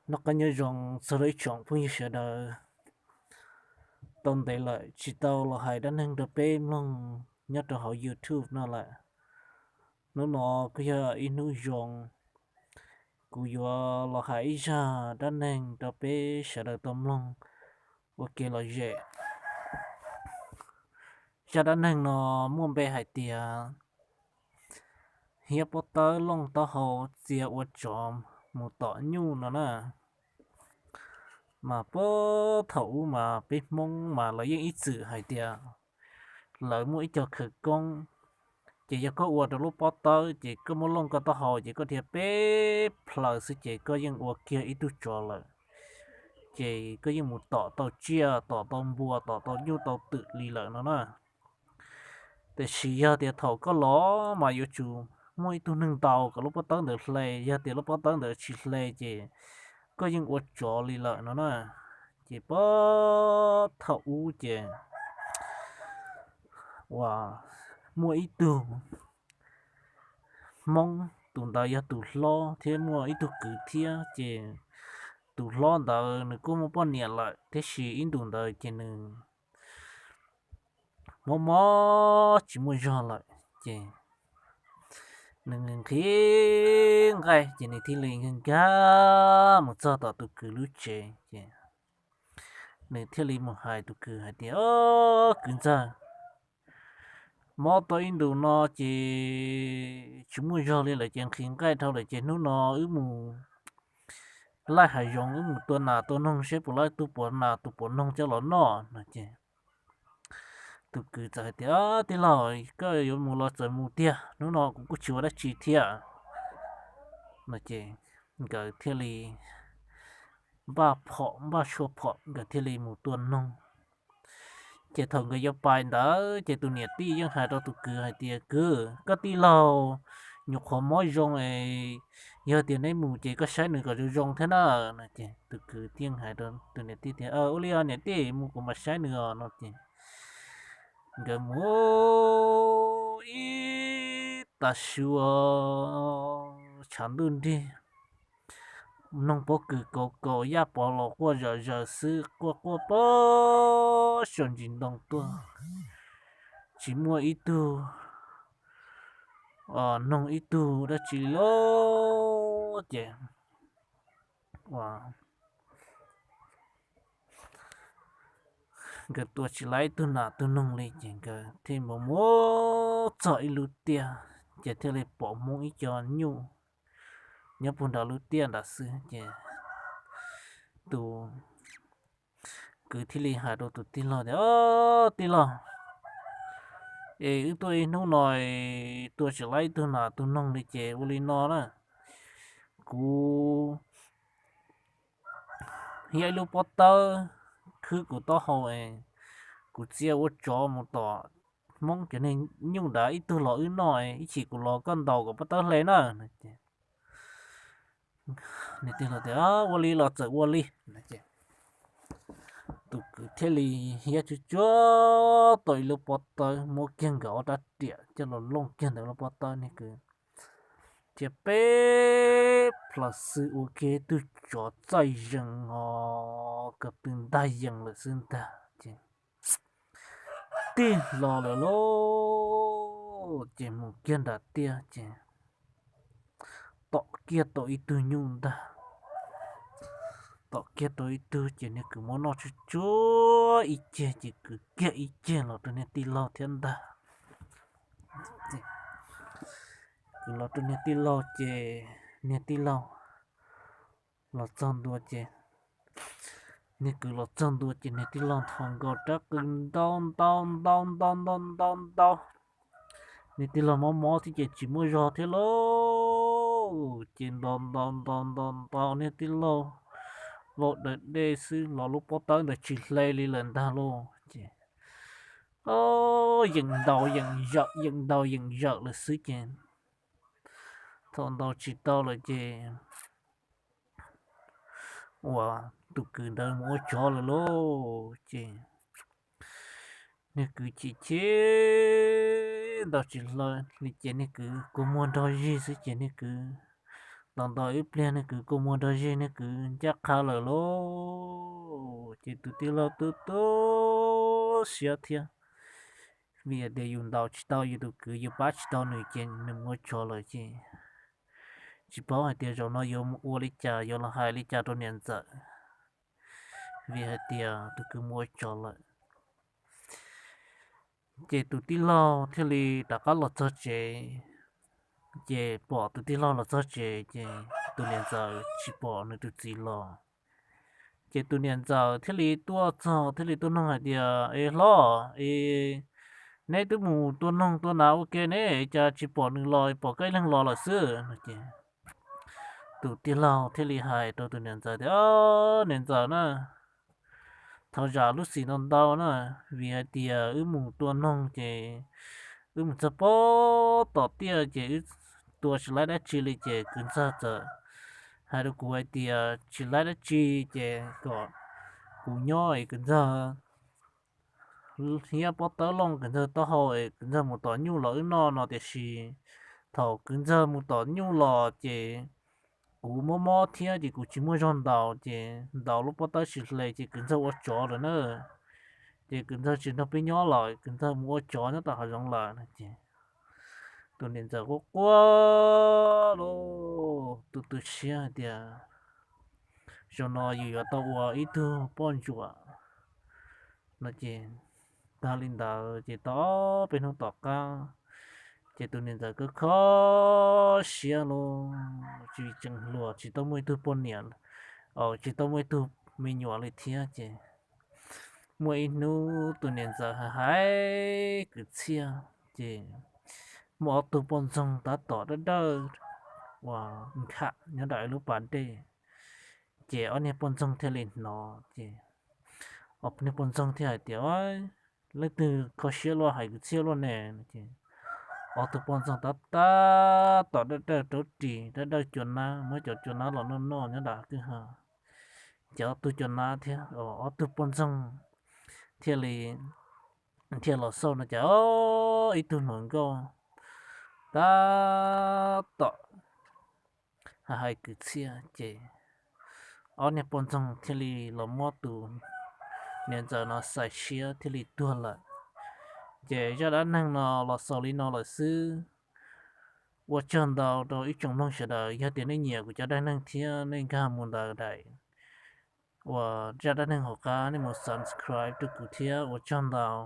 Noj qab nyob zoo txog rau ib tsoom phooj ywg sawv daws. Tau ntev lawm tsis tau los hais dab neeg rau peb mloog nyob rau hauv YouTube no lawm. Hnub no kuj yog ib hnub zoo, kuv yuav los hais ib zaj dab neeg rau peb sawv daws tau mloog ua kev lom zem. Zaj dab neeg no muaj npe hais tias hiab pob tawb looj taub hau txia ua tsov mus tom nyuj no na. Mas puag thaum ub mas peb Hmoob mas lawv yeej ib txwm hais tias lawv muaj ib co khawv koob, ces yog koj ua rau lub pob tawb ces koj muab looj koj taub hau ces koj dhia peb plaws xwb ces koj yeej ua kiag ib tug tsov lawm. Ces koj yeej mus tom tau tsiaj, tom tau npua, tom tau nyuj tau twm li lawm no na. Tiam sis yog tias thaum koj los mas yuav tsum muaj ib tug neeg ntaus kom lub pob tawb ntawd hle, yog tias lub pob tawb ntawd tsis hle ces koj yeej ua tsov li lawm no na. Ces puag thaum ub ces uas muaj ib tug Hmoob, tus ntawd yog tus hlob thiab muaj ib tug kwv thiab, ces tus hlob ntawd nws kuj muaj poj niam lawm tiam sis ib ntus ntawd ces nws mob mob tsis muaj zog lawm ces nws nqhis nqhis nqaij ces nws thiaj li nkag nkag mus txog tom tus kwv lub tsev ces nws thiaj li mus hais tus kwv hais tias, Au, kwv ntxawg, mob tau ib ntus no ces tsis muaj zog li lawm ces nqhis nqaij dhau lawm ces hnub no wb mus laij hav zoov wb mus tua nas tua noog seb puas laij tug puas nas tug puas noog coj los noj no ces tus kwv txawm hais tias, Tij laug, koj yuav mus los txawm mus tiag, hnub no kuv kuj tsis ua dab tsi thiab no ces nkawd thiaj li npaj phom npaj tshuaj phom nkawd thiaj li mus tua noog. Ces thaum nkawd yuav pais ntawd ces tus niam tij yeej hais rau tus kwv hais tias, Kwv, koj tij laug nyuam qhuav mob zoo es yog tias neb mus ces koj saib nws kom zoo zoo thiab na no ces tus kwv thiaj hais rau tus niam tij tias, Ua li os niam tij, mus kuv mam saib nws os no ces nkawd mus ib tag suas tshav ntuj nrig, noog pob kws kaus kaus, yaj pov los quaj zom zaws xwb, quaj quaj pog saum ntsis ntoo tuaj, tsis muaj ib tug noog ib tug dab tsi li lauj. Ces nkawd tua tsis laib ib tug nas tus noog li ces nkawd thiaj mus mus txog ib lub tiaj, ces thiaj li pom Hmoob ib co nyuj nyob puag nram lub tiaj nram xwb ces tus kwv thiaj li hais rau tus tij laug tias, Au, tij laug, es wb tuaj ib hnub no tua tsis laib ib tug nas tus noog li ces ua li no na, kuv hiab ib lub pob tawb khwb kuv taub hau es kuv txia ua tsov mus tom Hmoob cov niag nyuj nrad ib tug los wb noj, ib chim kuv los koj ntaus kom pob tawb hle na. Nws tias, Ua li los txawm ua li. Tus kwv thiaj li hiab tsuj tsuag tau ib lub pob tawb, muab kiag nkawd ob rab riam coj los looj kiag ntawm lub pob tawb, niag kwv thiaj peb plaws xwb ua kiag tug tsov txaij zees os, ko tw ntag yees lawm xwb ntag ces tig hlo lawm lauj. Ces mus kiag nram tiaj ces tom kiag tau ib tug nyuj ntag. Tom kiag tau ib tug ces niag kwv muab noj tsuj tsuag ib ceg ces kwv kiag ib ceg los rau niag tij laug thiab ntag. Kwv los rau niag tij laug ces niag tij laug los txog ntua ces, niag kwv los txog ntua ces niag tij laug nthos nkaus rab qws ntaus ntaus ntaus ntaus ntaus ntaus ntaus. Niag tij laug mob mob thiab ces tsis muaj zog thiab lauj, ces ntaus ntaus ntaus ntaus ntaus niag tij laug vau daws dej xwb los lub pob tawb ntawd tsis hle li lawm ntag lauj. Ces yeem ntaus yeem zawm yeem ntaus yeem zawm lawm xwb ces thaum ntaus tsis tau lawm ces uas tus kwv ntawd mus ua tsov lawm lauj. Ces niag kwv chim chim ntaus tsis hle li ces niag kwv kua muag nrog zig xwb ces niag kwv Tos ntau ib pliag niag kwv kua muag nrog zeg niag kwv ncaj qha lawm lauj. Ces tus tij laug tu tu siab thiab, vim hais tias yus ntaus tsis tau yus tus kwv, yus pab tsis tau nws ces nws mus ua tsov lawm ces tsis paub hais tias zaum no yuav ua li cas, yuav los hais li cas rau niam ntxawm, vim hais tias tus kwv mus ua tsov lawm. Ces tus tij laug thiaj li rov qab los txog tsev. Ces pom tus tij laug los txog tsev ces tus niam ntxawm tsis pom nws tus txiv los. Ces tus niam ntxawm thiaj li tuaj txog thiaj li tuaj nug hais tias, Es hlob, es neb twb mus tua noog tua nav ua ke ne, cas tsis pom nws los, pom koj ib leeg los lawm xwb no ces tus tij laug thiaj li hais rau tus niam ntxawm tias, Niam ntxawm na, thov zam lub txim ntau ntau na, vim hais tias wb mus tua noog ces wb mus txog pob tom tiaj ces wb tua tsis laib dab tsi li ces kwv ntxawg txawm hais rau kuv hais tias tsis laib dab tsi ces kom kuv nyob es kwv ntxawg hiab pob tawb looj kwv ntxawg taub hau es kwv ntxawg mus tom nyuj los wb noj no, tiam sis thaum kwv ntxawg mus tom nyuj los ces kuv mob mob thiab ces kuv tsis muaj zog ntaus ces ntaus lub pob tawb tsis hle ces kwv ntxawg ua tsov lawm na. Ces kwv ntxawg tsis nrog peb nyob lawm, kwv ntxawg mus ua tsov nyob tom hav zoov lawm no ces tus niam ntxawm quaj quaj lauj, tu tu siab hais tias, Zaum no yus yuav tau ua ib tug poj ntsuam no ces tag li ntawd ces tau ob peb hnub tom qab ces tus niam ntxawm kho kho siab lauj, tsis tseem hluas, tsis tau muaj ib tug poj niam, tsis tau muaj ib tug me nyuam li thiab ces muaj ib hnub tus niam ntxawm hais hais kwv txhiaj ces muaj ob tug poj ntxoog tab tom dawb dawb uas nkam nyob nram lub pas dej. Ces ob niag poj ntxoog thiaj li hnov ces ob niag poj ntxoog thiaj hais tias, Leej twg kho siab luaj hais kwv txhiaj luaj ne? Ces ob tug poj ntxoog tab tab tom dawb dawb rauv ris dawb dawb cua nab, muab cov cua nab los noj noj nyob nram kwj ha. Ces ob tug cua nab thiab ob tug poj ntxoog thiaj li thiaj los xauj no ces ib tug hluas nkauj tab tom hais hais kwv txhiaj ces ob niag poj ntxoog thiaj li los muab tus niam ntxawm no xais siab thiaj li tuag lawm. Ces zaj dab neeg no los xaus li no lawm xwb. Ua tsaug ntau rau ib tsoom mloog sawv daws, yog tias nej nyiam kuv cov dab neeg thiab nej nkag mus ntawm daim uas zaj dab neeg hauv qab nej mus subscribe rau kuv thiab ua tsaug ntau.